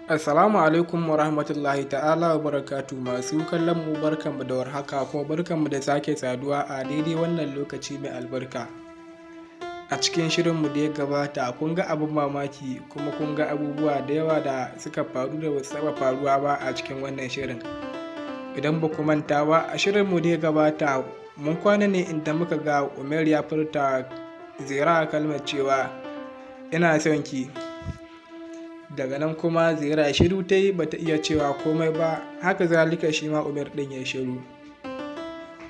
Assalamu alaikum wa rahmatullahi ta'ala wa barakatu. Masu kallon mu, barkanmu da warhaka, kuma barkanmu da sake saduwa a daidai wannan lokaci mai albarka. A cikin shirinmu da ya gabata, kun ga abin mamaki, kuma kun ga abubuwa da yawa da suka faru da basu taɓa faruwa ba a cikin wannan shirin. Idan ba ku manta ba, a shirinmu da ya gabata mun kwana ne inda muka ga Umar ya furta Zira kalmar cewa "Ina son ki". Daga nan kuma Zira shiru ta yi, bata iya cewa komai ba. Haka zalika shi ma Umar ɗin ya shiru.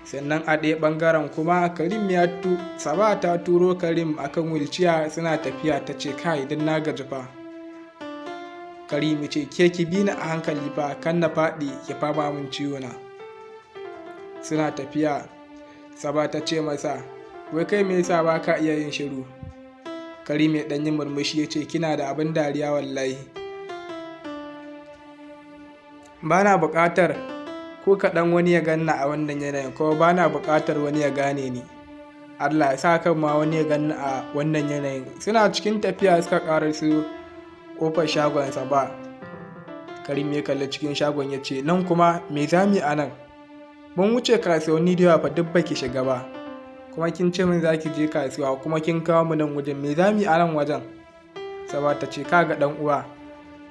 Sannan a ɗaya ɓangaren kuma, Karim ya tu Saba ta turo Karim akan wheelchair, suna tafiya. Ta ce, "Kai, idan na gaji fa." Karim ce, "Ke, ki bi ni a hankali fa, kan na faɗi ki fama min ciwo na." Suna tafiya, Saba ta ce masa, "Wai kai, me yasa ba ka iya yin shiru?" Karim ya ɗan yi murmushi, ya ce, "Kina da abin dariya wallahi. Ba na buƙatar ko kaɗan wani ya ganna a wannan yanayin, kuma ba na buƙatar wani ya gane ni. Allah ya sa kan ma wani ya ganni a wannan yanayin." Suna cikin tafiya suka ƙara su ƙofar shagonsa ba. Karim ya kalli cikin shagon, ya ce, "Nan kuma me za mu yi a nan? Mun wuce kasuwanni da yawa fa, duk baki shiga ba. Kuma kin ce min za ki je kasuwa, kuma kin kawo mu nan wajen. Me za mu yi a nan wajen?" Saba ta ce, "Kaga ɗan uwa,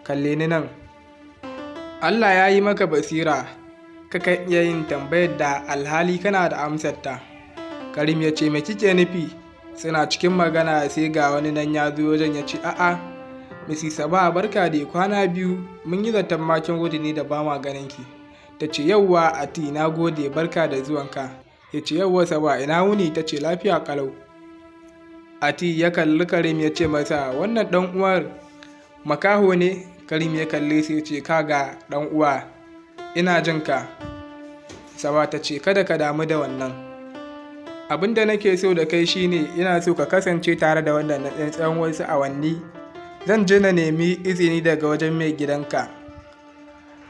kalle ni nan. Allah ya yi maka basira, kakan iya yin tambayar da alhali kana da amsarta." Karim ya ce, "Me kike nufi?" Suna cikin magana sai ga wani nan ya zo wajen, ya ce, "A'a, Mrs. Saba, barka da kwana biyu. Mun yi zaton makin gudu ne da ba ma ganin ki." Ta ce, "Yauwa Ati, na gode, barka da zuwanka." Ya ce, "Yauwa Saba, ina wuni?" Ta ce, "Lafiya kalau." Ati ya kalli Karim, ya ce masa, "Wannan dan uwar makaho ne?" Karim ya kalle sai ya ce, "Kaga dan uwa, ina jin ka." Saba ta ce, "Kada ka damu da wannan. Abin da nake so da kai shine ina so ka kasance tare da wannan na tsawon wasu awanni. Zan je na nemi izini daga wajen mai gidanka."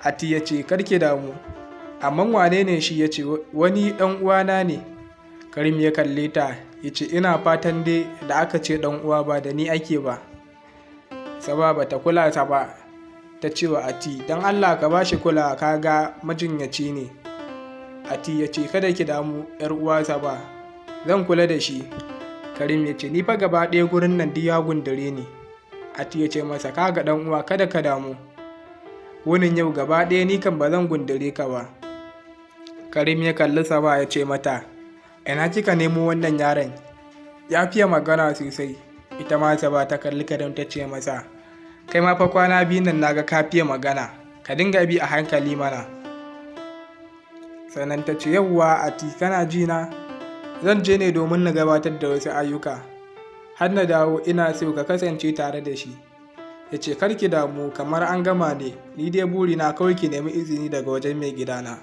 Ati ya ce, "Karki damu, amma wane ne shi?" Ya ce, "Wani dan uwana ne." Karim ya kalle ta, ya ce, "Ina fatan dai da aka ce dan uwa ba da ni ake ba." Saba ba ta kula ta ba, ta ce wa Ati, "Don Allah ka ba shi kula, ka ga majinyaci ne." Ati ya ce, "Kada ki damu, yar uwa Saba, zan kula da shi." Karim ya ce, "Ni fa gaba ɗaya gurin nan duk ya gundure ni." Ati ya ce masa, "Ka ga dan uwa, kada ka damu. Wunin yau gaba ɗaya ni kan ba zan gundure ka ba." Karim ya kalli Saba, ya ce mata, "Ina kika nemo wannan yaron? Ya fiye magana sosai." Ita ma Saba ta kalli Karim, ta ce masa, "Kai ma fa kwana biyu nan naga ka fiye magana, ka dinga bi a hankali mana." Sannan ta ce, "Yauwa Ati, kana ji na? Zan je ne domin na gabatar da wasu ayyuka. Har na dawo ina so ka kasance tare da shi." Ya ce, "Karki damu, kamar an gama ne. Ni dai burina kawai ki nemi izini daga wajen mai gidana."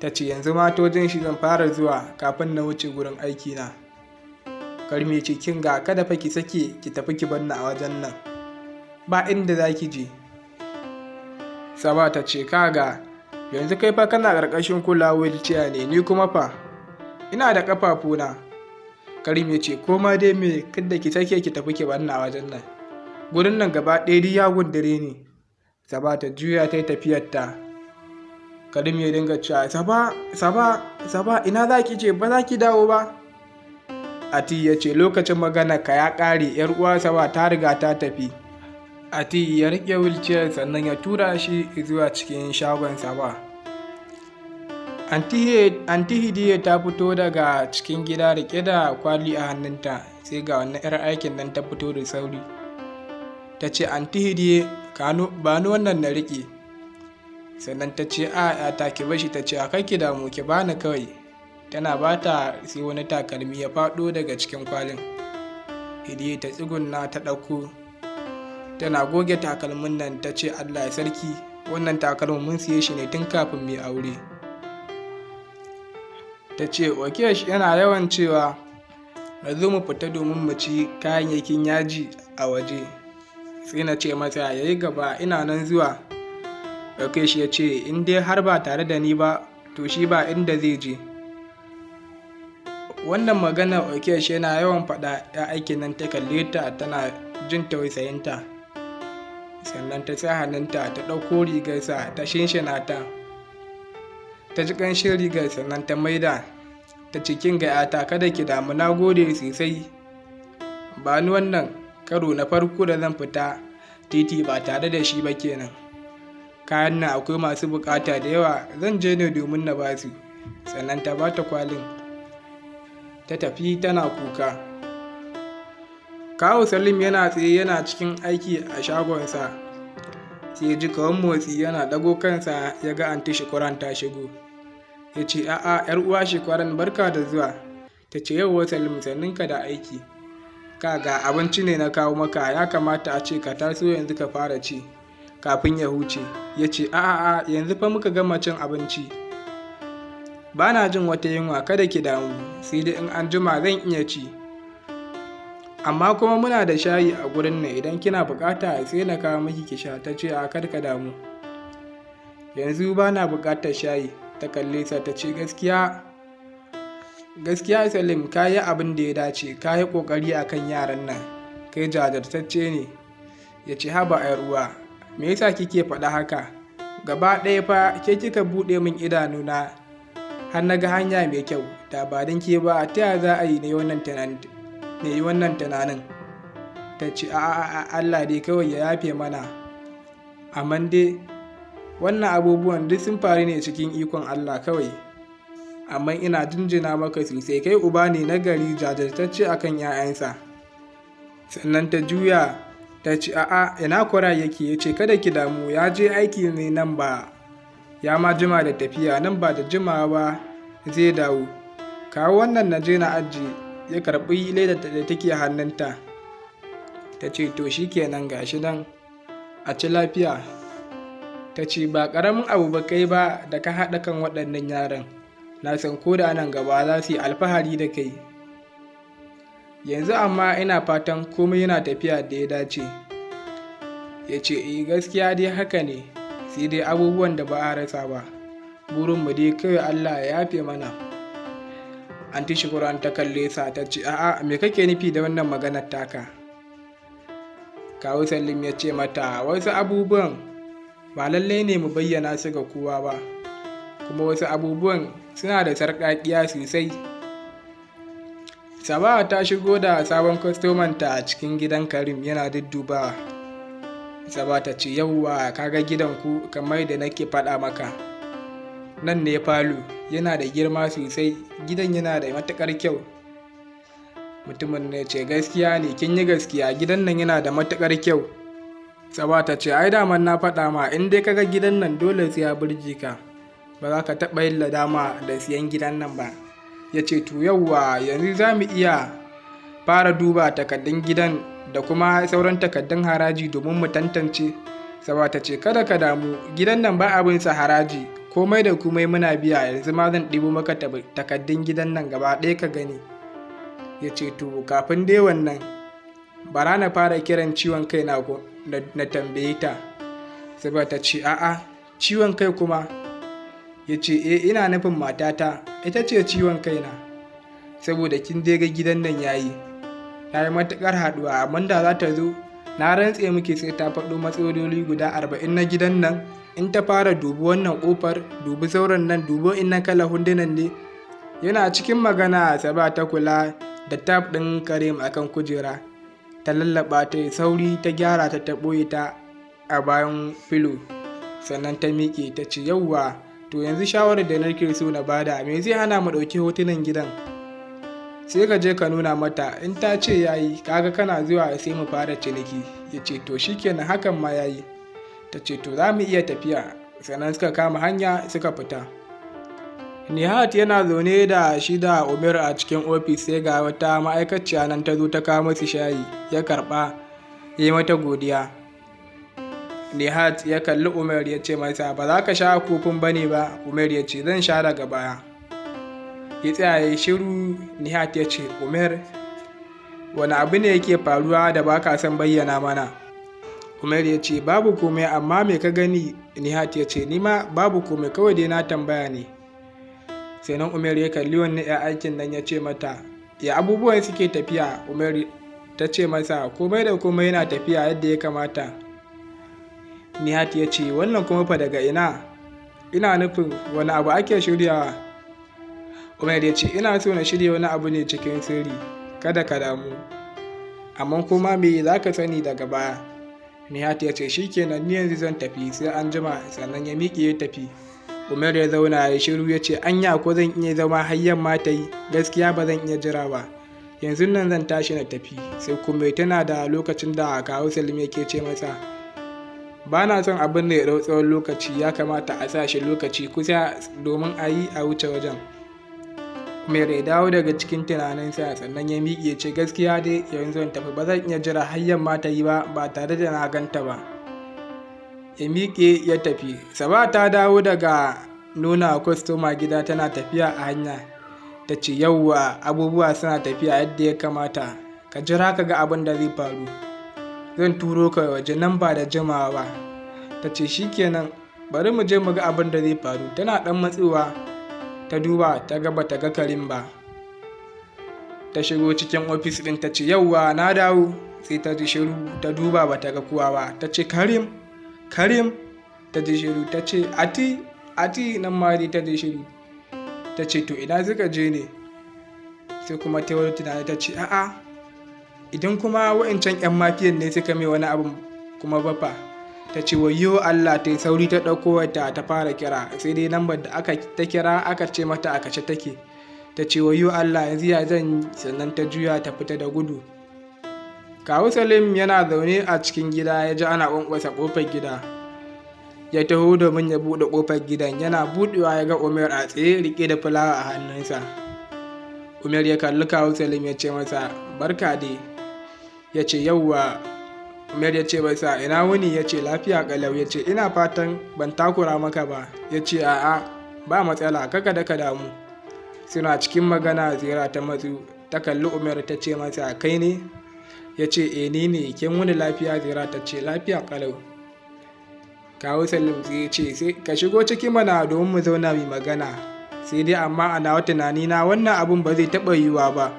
Ta ce, "Yanzu matojin shi zan fara zuwa kafin na wuce gurin aikina." Karim ya ce, "Kin ga, kada fa ki sake ki tafi ki bar ni a wajen nan. Ba inda za ki je." Saba ta ce, "Kaga, yanzu kai fa kana ƙarƙashin kula wheelchair ne, ni kuma fa ina da ƙafafuna." Karim ya ce, "Ko ma dai me, kada ki sake ki tafi ki bar ni a wajen nan. Gurin nan gaba ɗaya ya gundure ni." Saba ta juya ta yi tafiyarta. Karim ya dinga cewa, "Saba, Saba, Saba, ina za ki je? Ba za ki dawo ba?" Ati ya ce, "Lokacin magana ka ya ƙare, yar uwa Saba ta riga ta tafi." Ati ya riƙe wheelchair, sannan ya tura shi zuwa cikin shagon Saba. Anti Hidiya ta fito daga cikin gida rike da kwali a hannunta, sai ga wannan 'yar aikin nan ta fito da sauri. Ta ce, "Anti Hidiya, ba ni wannan na riƙe." Sannan ta ce, "A ta ki bashi." Ta ce, "A kai ki damu, ki bani kawai." Tana ba ta, sai wani takalmi ya faɗo daga cikin kwalin. Hidiya ta tsugunna ta ɗauko. Tana goge takalmin nan, ta ce, "Allah ya sarki, wannan takalmin mun siye shi ne tun kafin mu aure." Ta ce, "Okesh yana yawan cewa na zo mu fita domin mu ci kayayyakin yaji a waje. Sai na ce masa ya yi gaba, ina nan zuwa. Okesh ya ce in dai har ba tare da ni ba, to shi ba inda zai je." Wannan magana Okesh yana yawan faɗa. Ya aikin nan ta kalle ta tana jin tausayinta. Sannan ta sa hannunta ta ɗauko rigarsa ta shinshina ta. Ta ji ƙanshin rigar sannan ta maida. Ta ce, kin ga 'yata, kada ki damu, na gode sosai. Ba ni wannan karo na farko da zan fita titi ba tare da shi ba kenan. Kayan nan akwai masu bukata da yawa, zan je ne domin na basu. Sannan ta bata kwalin. Ta tafi tana kuka. Kawu Salim yana tsaye yana cikin aiki a shagonsa. Sai ji kawan motsi, yana ɗago kansa ya ga Anti Shukran ta shigo. Ya ce, "A'a, 'yar uwa Shukran, barka da zuwa." Ta ce, "Yauwa Salim, sanninka da aiki. Ka ga abinci ne na kawo maka, ya kamata a ce ka taso yanzu ka fara ci kafin ya huce." Ya ce, "A'a, yanzu fa muka gama cin abinci. Ba na jin wata yunwa, kada ki damu, sai dai in an jima zan iya ci. Amma kuma muna da shayi a gurin nan, idan kina bukata sai na kawo miki ki sha." Ta ce, "A, kar ka damu. Yanzu ba na bukatar shayi." Ta kalle sa ta ce, "Gaskiya gaskiya Salim, ka yi abin da ya dace, ka yi kokari a kan yaran nan, kai jajirtacce ne." Ya ce, "Haba 'yar uwa, me yasa kike faɗa haka? Gaba ɗaya fa ke kika buɗe min idanuna har na ga hanya mai kyau. Da ba don ke ba, ta yaya za a yi na yi wannan tunanin?" Ta ce, "A, Allah dai kawai ya yafe mana. Amma dai wannan abubuwan duk sun faru ne cikin ikon Allah kawai. Amma ina jinjina maka sosai, kai uba ne na gari, jajirtacce akan 'ya'yansa." Sannan ta juya ta ce, "A'a, ina Kwara yake?" Ya ce, "Kada ki damu, ya je aiki ne, nan ba ya ma jima da tafiya, nan ba da jimawa ba zai dawo. Kawo wannan na je na ajiye." Ya karɓi ledar da take hannunta. Ta ce, "To shikenan, gashi nan, a ci lafiya." Ta ce, "Ba ƙaramin abu ba kai ba da ka haɗa kan waɗannan yaran. Na san ko da nan gaba za su yi alfahari da kai. Yanzu amma ina fatan komai yana tafiya da ya dace." Ya ce, "Eh, gaskiya dai haka ne, sai dai abubuwan da ba a rasa ba. Burinmu dai kawai Allah ya yafe mana." Anti Shukuran ta kalle sa ta ce, "A'a, me kake nufi da wannan maganar taka?" Kawu Salim ya ce mata, "Wasu abubuwan ba lallai ne mu bayyana su ga kowa ba, kuma wasu abubuwan suna da sarƙaƙiya sosai." Sabawa ta shigo da sabon kwastomanta a cikin gidan Karim yana duddubawa. Saba ta ce, "Yauwa, kaga gidan ku kamar da nake faɗa maka. Nan ne falo, yana da girma sosai, gidan yana da matuƙar kyau." Mutumin ne ce, "Gaskiya ne, kin yi gaskiya, gidan nan yana da matuƙar kyau." Saba ta ce, "Ai daman na faɗa ma, in dai kaga gidan nan dole sai ya burge ka. Ba za ka taɓa yin ladama da siyan gidan nan ba." Ya ce, "To yauwa, yanzu za mu iya fara duba takardun gidan da kuma sauran takardun haraji domin mu tantance." Saba ta ce, "Kada ka damu, gidan nan ba abin sa haraji, komai da komai muna biya. Yanzu ma zan ɗibo maka takardun gidan nan gaba ɗaya ka gani." Ya ce, "To kafin dai wannan, bara na fara kiran ciwon kai na na tambaye ta." Saba ta ce, "A'a, ciwon kai kuma?" Ya ce, "Eh, ina nufin matata, ita ce ciwon kaina. Saboda kin dai ga gidan nan yayi matuƙar haɗuwa, amma da za ta zo, na rantse miki sai ta faɗo matsaloli guda 40 na gidan nan. In ta fara, dubi wannan ƙofar, dubi sauran nan, dubi innan kala hundunan ne." Yana cikin magana Saba ta kula da tab ɗin Karim akan kujera. Ta lallaba ta yi sauri ta gyara ta, ta ɓoye ta a bayan filo. Sannan ta miƙe ta ce, "Yauwa, to yanzu shawarar da nake so na bada, me zai hana mu ɗauki hotunan gidan? Sai ka je ka nuna mata, in ta ce yayi, kaga kana zuwa sai mu fara ciniki." Ya ce, "To shikenan, hakan ma yayi." Ta ce, "To za mu iya tafiya." Sannan suka kama hanya suka fita. Nihat yana zaune da shi da Umar a cikin ofis, sai ga wata ma'aikaciya nan ta zo ta kawo masu shayi. Ya karɓa ya yi mata godiya. Nihat ya kalli Umar ya ce masa, "Ba za ka sha kofin ba ne ba?" Umar ya ce, "Zan sha daga baya." Ya tsaya ya shiru. Nihat ya ce, "Umar, wani abu ne yake faruwa da ba ka son bayyana mana?" Umar ya ce, "Babu komai, amma me ka gani?" Nihat ya ce, "Ni ma babu komai, kawai dai na tambaya ne." Sai nan Umar ya kalli wani ya aikin nan ya ce mata, "Ya abubuwan suke tafiya?" Umar ta ce masa, "Komai da komai yana tafiya yadda ya kamata." Nihat ya ce, "Wannan kuma fa daga ina? Ina nufin, wani abu ake shiryawa?" Umar ya ce, "Ina so na shirya wani abu ne cikin sirri, kada ka damu. Amma kuma me za ka sani daga baya." Nihat ya ce, "Shikenan, ni yanzu zan tafi, sai an jima." Sannan ya miƙe ya tafi. Umar ya zauna ya shiru, ya ce, "Anya ko zan iya zama har yamma ta yi? Gaskiya ba zan iya jira ba. Yanzu nan zan tashi na tafi." Sai kuma tana da lokacin da kawu Salim yake ce masa, "Ba na son abin da ya ɗau tsawon lokaci, ya kamata a sa shi lokaci kusa domin a yi a wuce wajen." Umar ya dawo daga cikin tunaninsa, sannan ya miƙe, ce, "Gaskiya dai yanzu zan tafi, ba zan iya jira har yamma ta yi ba ba tare da na ganta ba." Ya miƙe ya tafi. Saba ta dawo daga nuna kwastoma gida, tana tafiya a hanya ta ce, "Yauwa, abubuwa suna tafiya yadda ya kamata. Ka jira ka ga abin da zai faru. Zan turo ka waje nan ba da jimawa ba." Ta ce, "Shikenan, bari mu je mu ga abin da zai faru." Tana ɗan matsowa ta duba, ta ga bata ga Karim ba. Ta shigo cikin ofis ɗin, ta ce, "Yauwa, na dawo." Sai ta ji shiru. Ta duba, bata ga kowa ba. Ta ce, "Karim, Karim." Ta ji shiru. Ta ce, "Ati, Ati." Nan ma dai ta ji shiru. Ta ce, "To, ina suka je ne?" Sai kuma ta wani tunani, ta ce, "A'a, idan kuma wa'incan 'yan mafiyan ne suka mai wani abu kuma bafa?" Ta ce, "Wayyo Allah." Ta yi sauri ta ɗauko wata ta fara kira, sai dai lambar da aka ta kira aka ce mata a kashe take. Ta ce, "Wayyo Allah, yanzu ya zan?" Sannan ta juya ta fita da gudu. Kawu Salim yana zaune a cikin gida, ya ji ana ƙwanƙwasa ƙofar gida. Ya taho domin ya buɗe ƙofar gidan. Yana buɗewa ya ga Umar a tsaye riƙe da fulawa a hannunsa. Umar ya kalli kawu Salim ya ce masa, "Barka dai." Ya ce, "Yauwa." Umar ya ce masa, "Ina wuni?" Ya ce, "Lafiya ƙalau." Ya ce, "Ina fatan ban takura maka ba." Ya ce, "A'a, ba matsala, kaka da ka damu." Suna cikin magana Zira ta matsu, ta kalli Umar, ta ce masa, "Kai ne?" Ya ce, "E, ni ne. Kin wuni lafiya?" Zira ta ce, "Lafiya ƙalau." Kawu Salim sai ya ce, "Sai ka shigo ciki mana domin mu zauna mu magana. Sai dai amma a nawa tunani na, wannan abun ba zai taɓa yiwuwa ba."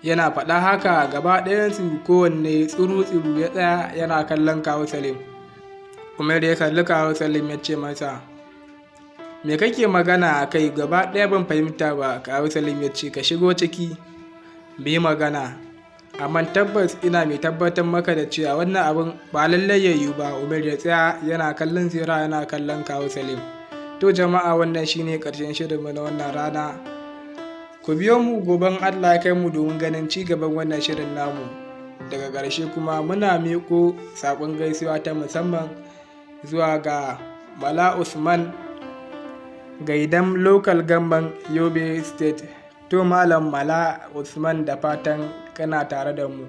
Yana faɗa haka, gaba ɗayansu kowanne tsuru-tsuru ya tsaya yana kallon kawu Salim. Umar ya kalli kawu Salim ya ce masa, "Me kake magana a kai? Gaba ɗaya ban fahimta ba." Kawu Salim ya ce, "Ka shigo ciki mu yi magana, amma tabbas ina mai tabbatar maka da cewa wannan abin ba lallai ya yiwu ba." Umar ya tsaya yana kallon Zira, yana kallon kawu Salim. To jama'a, wannan shine ƙarshen shirinmu na wannan rana. Ku biyo mu goben Allah ya kai mu domin ganin ci gaban wannan shirin namu. Daga ƙarshe kuma muna miƙo saƙon gaisuwa ta musamman zuwa ga Bala Usman, Gaidam Local Government, Yobe State. To Malam Mala Usman, da fatan kana tare da mu.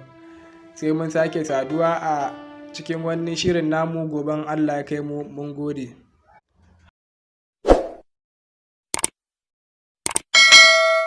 Sai mun sake saduwa a cikin wani shirin namu goben Allah ya kai mu. Mun gode.